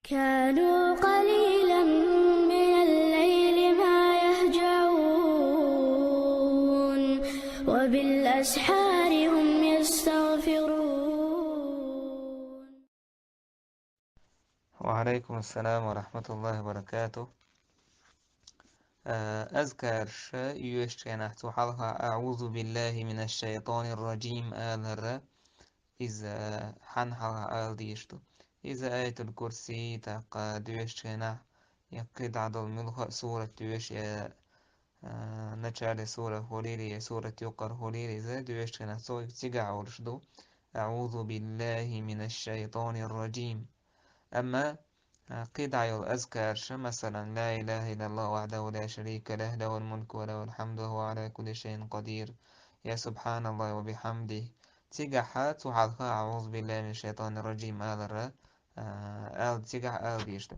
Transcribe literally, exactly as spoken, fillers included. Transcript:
كانوا قليلا من الليل ما يهجعون، وبالأسحار هم يستغفرون. وعليكم السلام ورحمة الله وبركاته. Э, азкараш йоьшучу хенахь цу хьалха «أعوذ بالله من الشيطان الرجيم» алар, иза хьан хьалха ала дезаш ду. Иза Аятул-Курси, тӀаккха доьшучу хенахь, я кхидӀа долу муьлхха а сурат доьшу, я, э, начале сурат хуьлийла, я сурат юккъара хуьлийла, иза доьшучу хенахь цо цигахь олуш ду: «أعوذ بالله من الشيطان الرجيم». Амма, э, кхидӀа йолу азкараш, масалан: «لا إله إلا الله وحده لا شريك له، له الملك وله الحمد وهو على كل شيء قدير», я «سبحان الله وبحمده». Цигахь цу хьалха «أعوذ بالله من الشيطان الرجيم» алар, а, ала, цигахь ала дезаш ду.